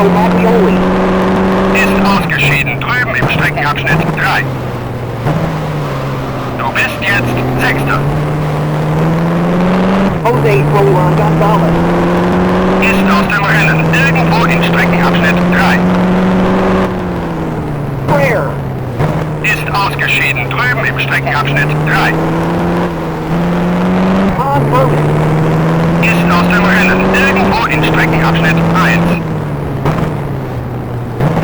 Enrico Maglioli. Ist ausgeschieden drüben im Streckenabschnitt 3. Du bist jetzt Sechster. Jose Froilan Gonzalez. Ist aus dem Rennen irgendwo in Streckenabschnitt 3. Prayer. Ist ausgeschieden drüben im Streckenabschnitt 3. Tom Furman. Ist aus dem Rennen irgendwo in Streckenabschnitt 1.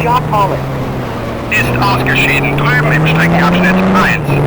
Jacques Hollis. Ist ausgeschieden drüben im Streckenabschnitt 1.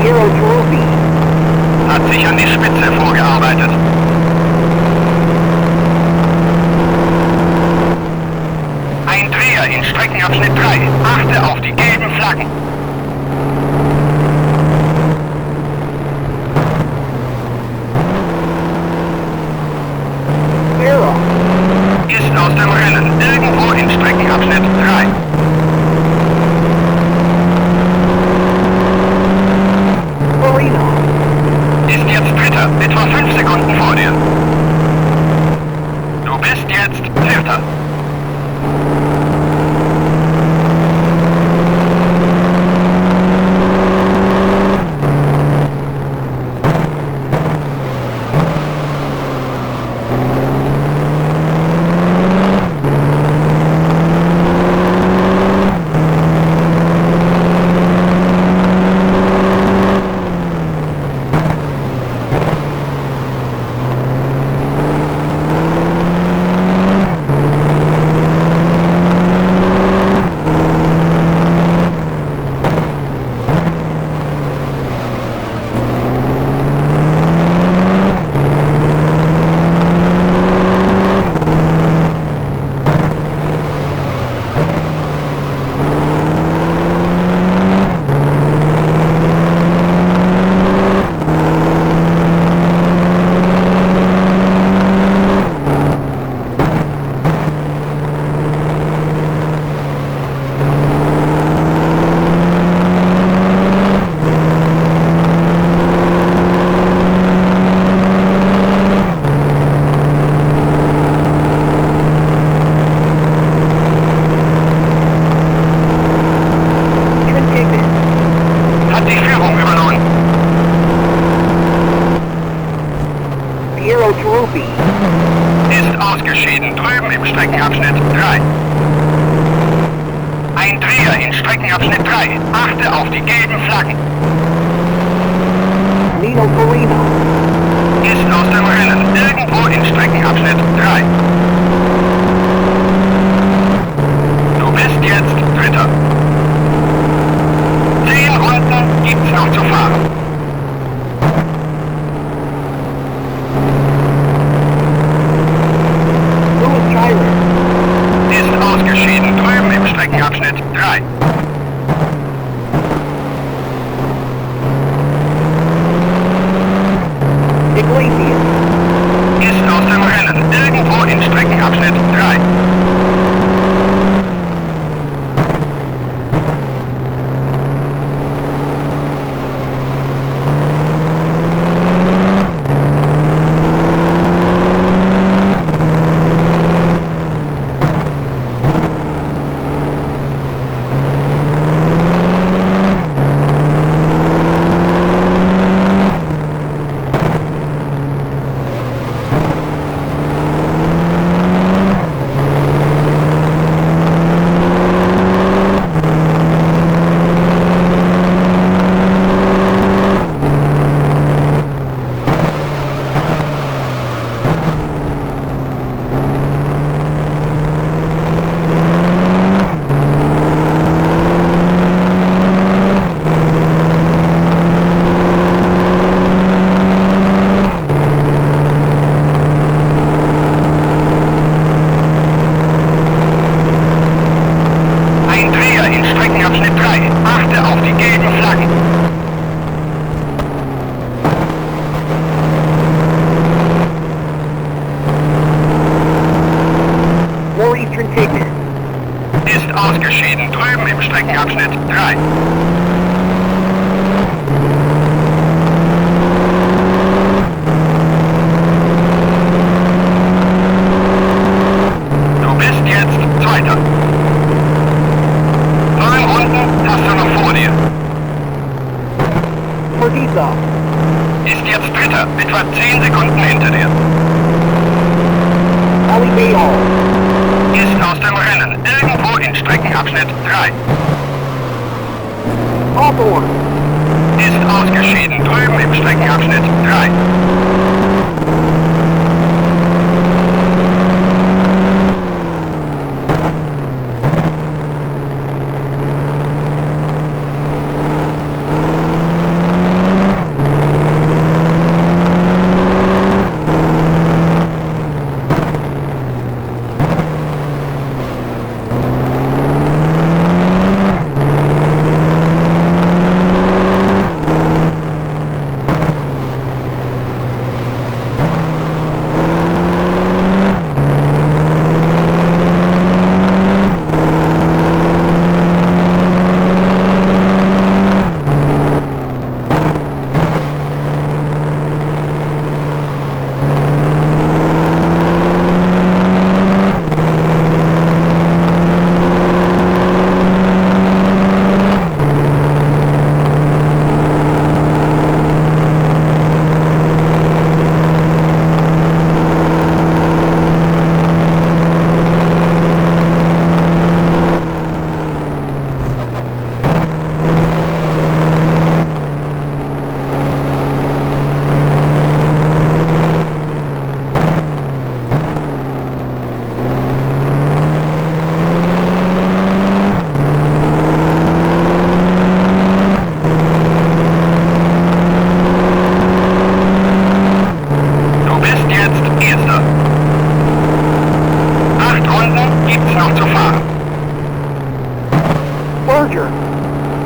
Piero Taruffi. Hat sich an die Spitze vorgearbeitet. Ein Dreher in Streckenabschnitt 3. Achte auf die gelben Flaggen. Farah. Ist aus dem Rennen irgendwo in Streckenabschnitt 3. Farina. Ist jetzt Dritter, etwa 5 Sekunden vor dir. Du bist jetzt Vierter. Trent Higman. Hat die Führung übernommen. Piero Taruffi. Ist ausgeschieden drüben im Streckenabschnitt 3. Ein Dreher in Streckenabschnitt 3. Achte auf die gelben Flaggen. Nino Farina. Ist aus dem Rennen irgendwo in Streckenabschnitt 3. Du bist jetzt Dritter. 10 Runden gibt's noch zu fahren. Louis Chiron. Ist ausgeschieden drüben im Streckenabschnitt 3. Ausgeschieden drüben im Streckenabschnitt 3. Du bist jetzt Zweiter. 9 Runden hast du noch vor dir. Perdisa. Ist jetzt Dritter, etwa 10 Sekunden hinter dir. Ali Bayhall. Ist aus dem Rennen, irgendwo in Streckenabschnitt 3. Hawthorne. Ist ausgeschieden, drüben im Streckenabschnitt 3.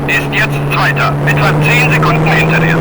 Ist jetzt Zweiter, etwa 10 Sekunden hinter dir.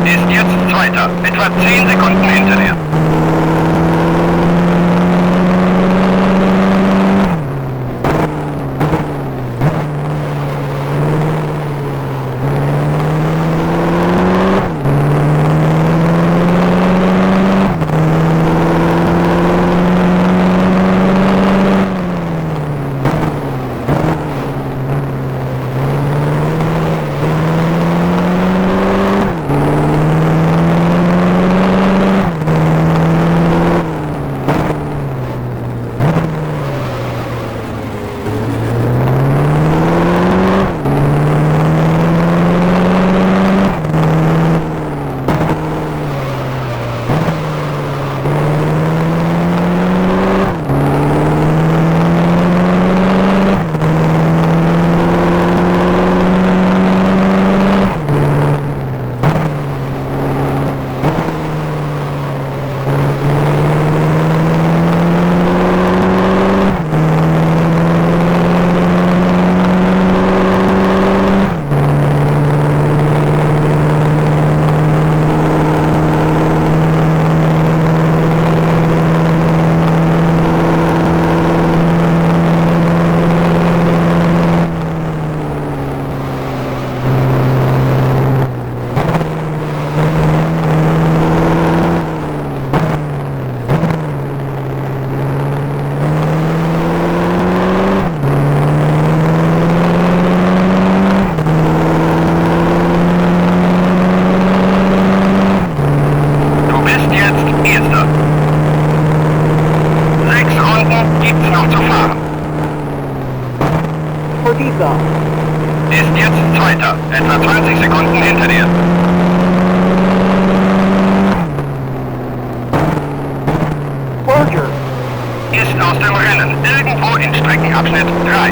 Ist jetzt Zweiter, etwa 10 Sekunden hinter dir. Ist jetzt Zweiter, etwa 20 Sekunden hinter dir. Berger. Ist aus dem Rennen, irgendwo in Streckenabschnitt 3.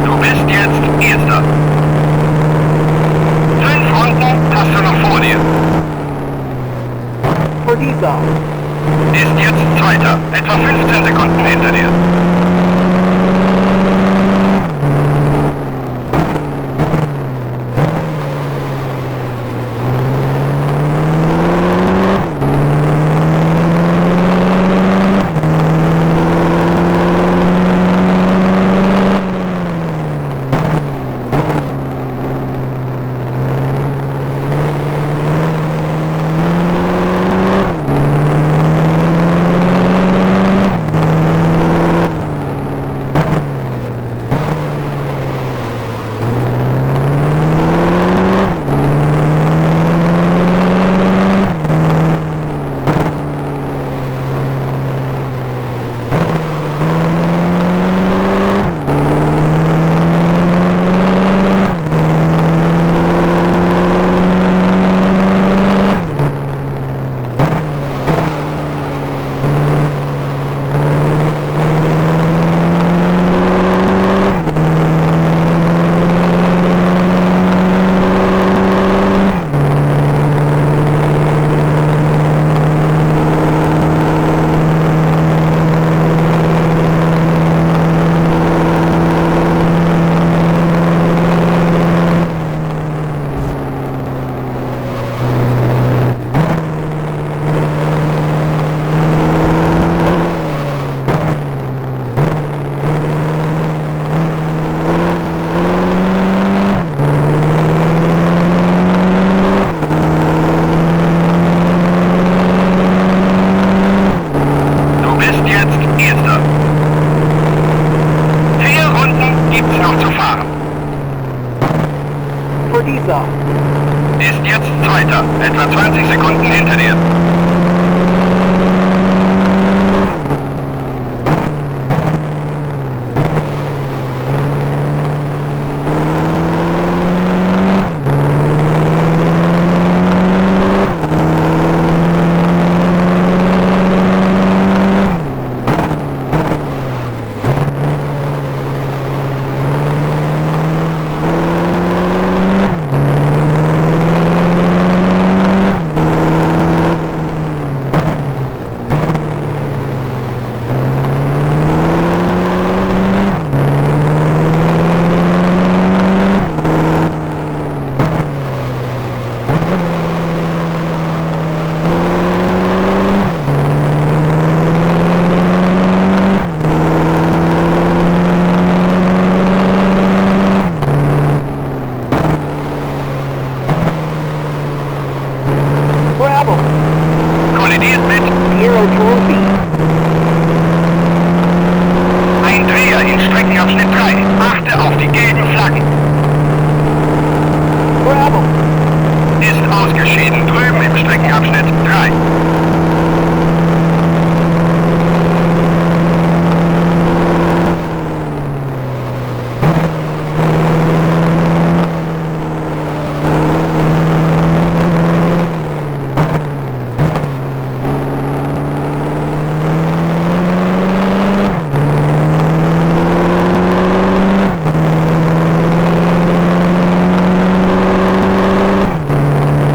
Du bist jetzt Erster. 5 Runden hast du noch vor dir. Perdisa. Ist jetzt Zweiter, etwa 15 Sekunden hinter dir. Du bist jetzt Erster. 4 Runden gibt's noch zu fahren. Perdisa. Ist jetzt Zweiter, etwa 20 Sekunden hinter dir. Trouble. Ist ausgeschieden, drüben im Streckenabschnitt 3.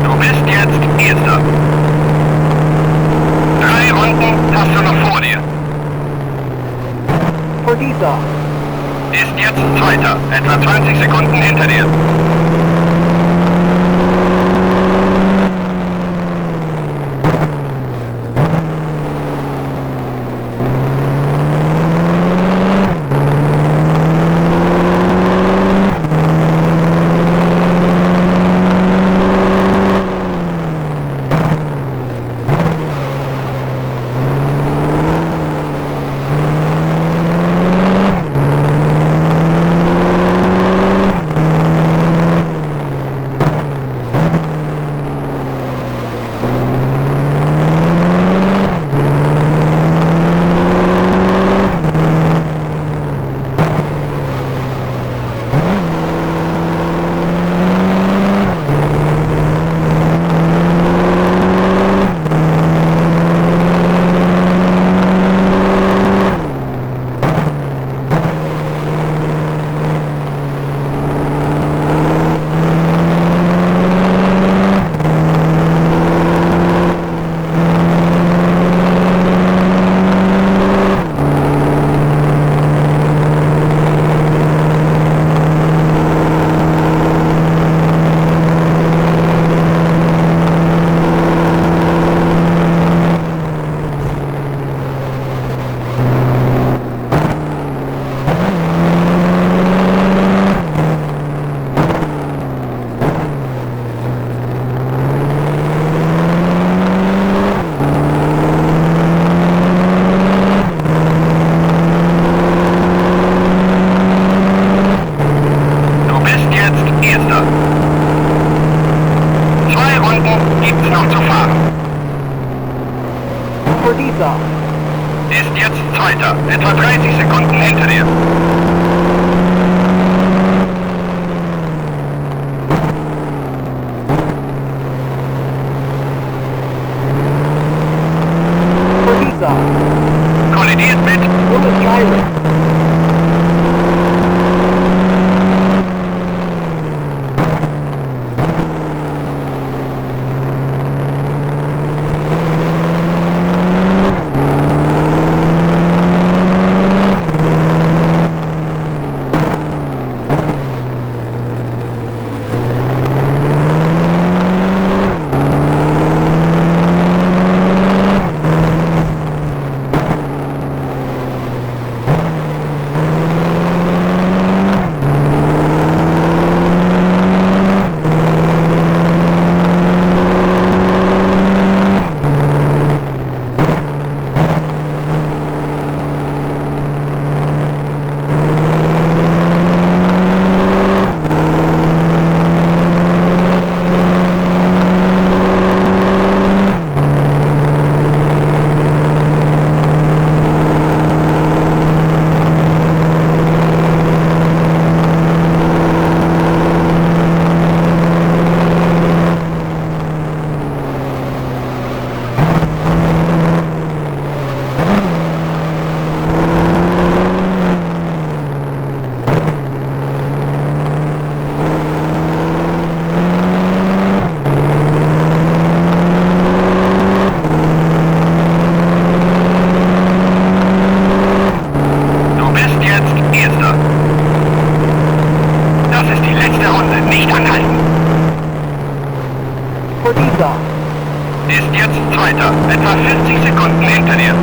Du bist jetzt Erster. 3 Runden hast du noch vor dir. Perdisa. Ist jetzt Zweiter, etwa 20 Sekunden hinter dir. Du bist jetzt Erster. 2 Runden gibt's noch zu fahren. Perdisa. Ist jetzt Zweiter, etwa 30 Sekunden hinter dir. Perdisa. Kollidiert mit Lewis Gyron. Du bist jetzt Erster. Das ist die letzte Runde, nicht anhalten. Perdisa. Ist jetzt Zweiter, etwa 40 Sekunden hinter dir.